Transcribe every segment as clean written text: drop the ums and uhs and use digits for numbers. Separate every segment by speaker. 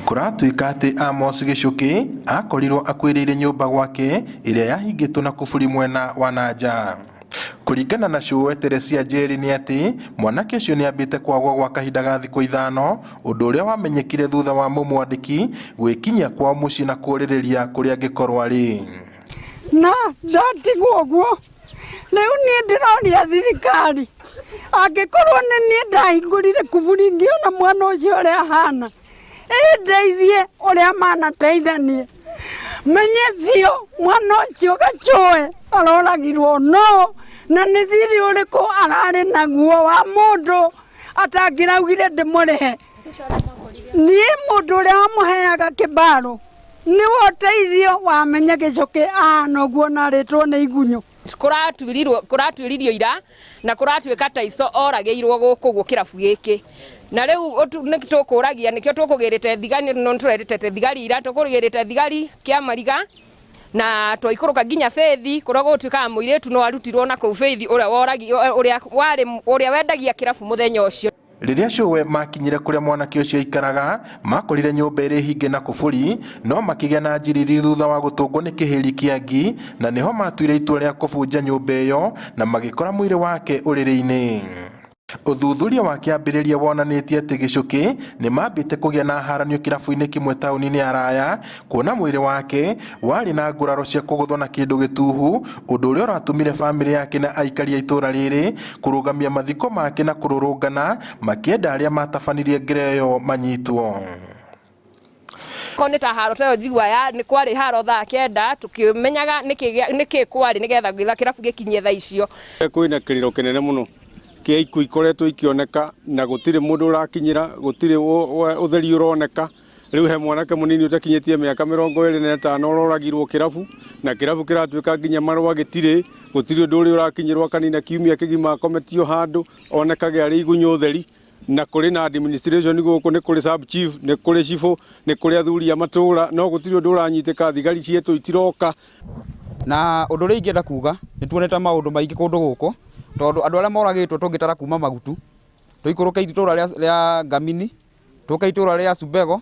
Speaker 1: Kũratuĩka atĩ Amos Gichuki akorirwo akuĩrĩire nyũmba gwake ĩrĩa yahingĩtwo na kuburi mwena wa na nja. Kũringana na cũwe Teresia Njeri nĩ atĩ mwanake ũcio nĩ ambĩte kwagwo gwa kahinda ga thikũ 5, ũndũ ũrĩa wamenyekire thutha wa mũmwandĩki gwĩkinyia kwao mũciĩ na kũũrĩrĩria kũrĩa angĩkorwo arĩ.
Speaker 2: Na ndatigwo ũguo. Rĩu niĩ ndĩroria thirikari, angĩkorwo nĩ niĩ ndahingũrire kuburi ngĩona mwana ũcio ũrĩa ahana, ĩndeithie ũrĩa manateithanie, menye biũ mwana ũcio Gachũe aroragirwo no na nĩ thiri ũrĩkũ ararĩ naguo wa mũndũ atangĩraugire ndĩmũrĩhe. Niĩ mũndũ ũrĩa wamũheaga kĩbaro nĩwe ũteithio wamenye Gĩcũkĩ ahana ũguo na arĩtwo nĩ igunyũ.
Speaker 3: Kũratuĩrirwo kũratuĩririo ira na kũratuĩka ta ico oragĩirwo gũkũ ũguo kĩrabu gĩkĩ, na rĩu nĩ tũkũragia nĩkĩo tũkũgĩrĩte thigari, no tũrerĩtete thigari ira, tũkũgĩrĩte thigari kĩa mariga na twaikũrũka nginya Faith, kũrĩa gũtuĩkaga mũirĩtu no arutirwo na kũu Faith, ũrĩa woragi, ũrĩa warĩ, ũrĩa wendagia kĩrabu mũthenya ũcio.
Speaker 1: Rĩrĩa cũwe makinyire kũrĩa mwanake ũcio aikaraga, makorire nyũmba ĩrĩ hinge na kuburi, no makĩgĩa na njiriri thutha wa gũtũngwo nĩ kĩhĩri kĩa ngi, na nĩho matuire itua rĩa kũbunja nyũmba ĩyo na magĩkora mwĩrĩ wake ũrĩrĩ-inĩ. Ũthuthuria wa kĩambĩrĩria wonanĩtie atĩ Gichuki nĩ mambĩte kũgĩa na haranio kĩrabu-inĩ kĩmwe taũni-inĩ ya Raya, kuona mwĩrĩ wake warĩ na nguraro cia kũgũthwo na kĩndũ gĩtuhu, ũndũ ũrĩa ũratũmire bamĩrĩ yake na aikari a itũũra rĩrĩ kũrũgamia mathiko make na kũrũrũngana makĩenda arĩa matabanirie ngero ĩyo manyitwo.
Speaker 3: Ko nĩ ta haro ta ĩyo njigua ya nĩ kwarĩ haro thaa 9, tũkĩmenyaga nĩkĩ kwarĩ nĩgetha gwĩtha kĩrabu gĩkinyie thaa icio.
Speaker 4: Kwĩna kĩrĩro kĩnene mũno kĩa ikuũ ikoretwo ikĩoneka na gũtirĩ mũndũ ũrakinyĩra, gũtirĩ ũtheri ũroneka. Rĩu he mwanake mũnini ũtakinyĩtie mĩaka 25 ũroragirwo kĩrabu, na kĩrabu kĩratuĩka nginya marũa gĩtirĩ, gũtirĩ ũndũ ũrĩa ũrakinyĩrwo, akanina kiumia kĩgima akometio handũ onekage arĩ igunyũ theri. Na kũrĩ na administration gũkũ, nĩ kũrĩ sub chief, nĩ kũrĩ cibũ, nĩ kũrĩ athuri a matũra, no gũtirĩ ũndũ ũranyitĩka, thigari cietũ itiroka.
Speaker 5: Na ũndũ ũrĩa ingĩenda kuga, nĩ tuonete maũndũ maingĩ kũndũ gũkũ, tondũ andũ arĩa moragĩtwo tũngĩtara kuma Magutu, tũikũrũke itũra rĩa Ngamini, tũke itũra rĩa Subego,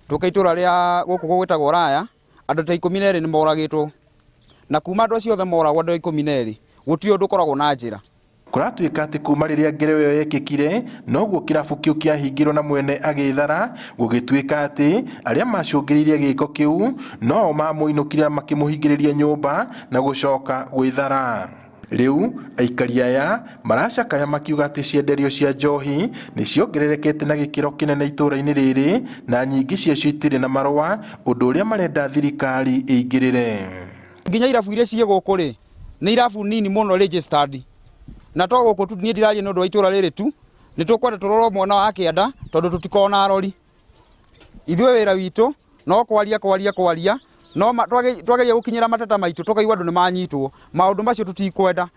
Speaker 5: tũke itũra rĩa gũkũ gwĩtagwo Raya, andũ ta 12 nĩ moragĩtwo. Na kuma andũ acio othe moragwo, andũ 12, gũtirĩ ũndũ ũkoragwo na njĩra.
Speaker 1: Kũratuĩka atĩ kuma rĩrĩa ngero ĩyo yekĩkire, noguo kĩrabu kĩu kĩahingirwo na mwene agĩthara, gũgĩtuĩka atĩ arĩa macũngĩrĩirie gĩko kĩu no mamũinũkire na makĩmũhingĩrĩria nyũmba na gũcoka gwĩthara. Rĩu aikari aya maracakaya makiuga atĩ cienderio cia njohi nĩ ciongererekete na gĩkĩro kĩnene itũũra-inĩ rĩrĩ, na nyingĩ ciacio itirĩ na marũa, ũndũ ũrĩa marenda thirikari ĩingĩrĩre.
Speaker 5: Nginya irabu iria ciĩ gũkũ rĩ, nĩ irabu nini mũno registered, na to gũkũ tu, niĩ ndiraria nĩ ũndũ wa itũũra rĩrĩ tu, nĩ tũkwenda tũrorwo mwena wa kĩanda tondũ tũtikoragwo na arori. Ithuĩ wĩra witũ no kwaria, kwaria, kwaria, no twageria gũkinyĩra mateta maitũ tũkaigua andũ nĩ manyitwo. Maũndũ macio tũtikwenda.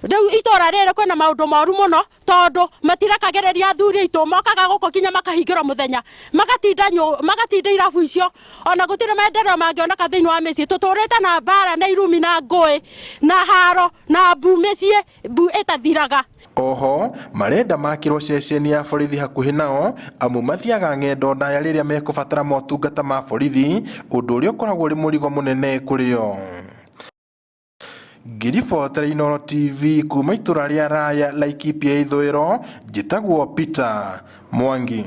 Speaker 6: Rĩu itũra rĩrĩ kwĩna maũndũ moru mũno, tondũ matirekagĩrĩria athuri aitũ, mokaga gũkũ nginya makahingĩrwo mũthenya, magatinda irabu icio, ona gũtirĩ maendeleo mangĩoneka thĩinĩ wa mĩciĩ. Tũtũrĩte na mbara na irumi na ngũĩ na haro na mbu mĩciĩ, mbu ĩtathiraga.
Speaker 1: Oho marenda makĩrwo ceceni ya borithi hakuhĩ nao, amu mathiaga ng'endo ndaya rĩrĩa mekũbatara motungata ma borithi, ũndũ ũrĩa ũkoragwo ũrĩ mũrigo mũnene kũrĩ o. Ngĩribotera Inooro TV kuma itũra rĩa Raya, Laikipia ya ithũĩro, njĩtagwo Peter Mwangi.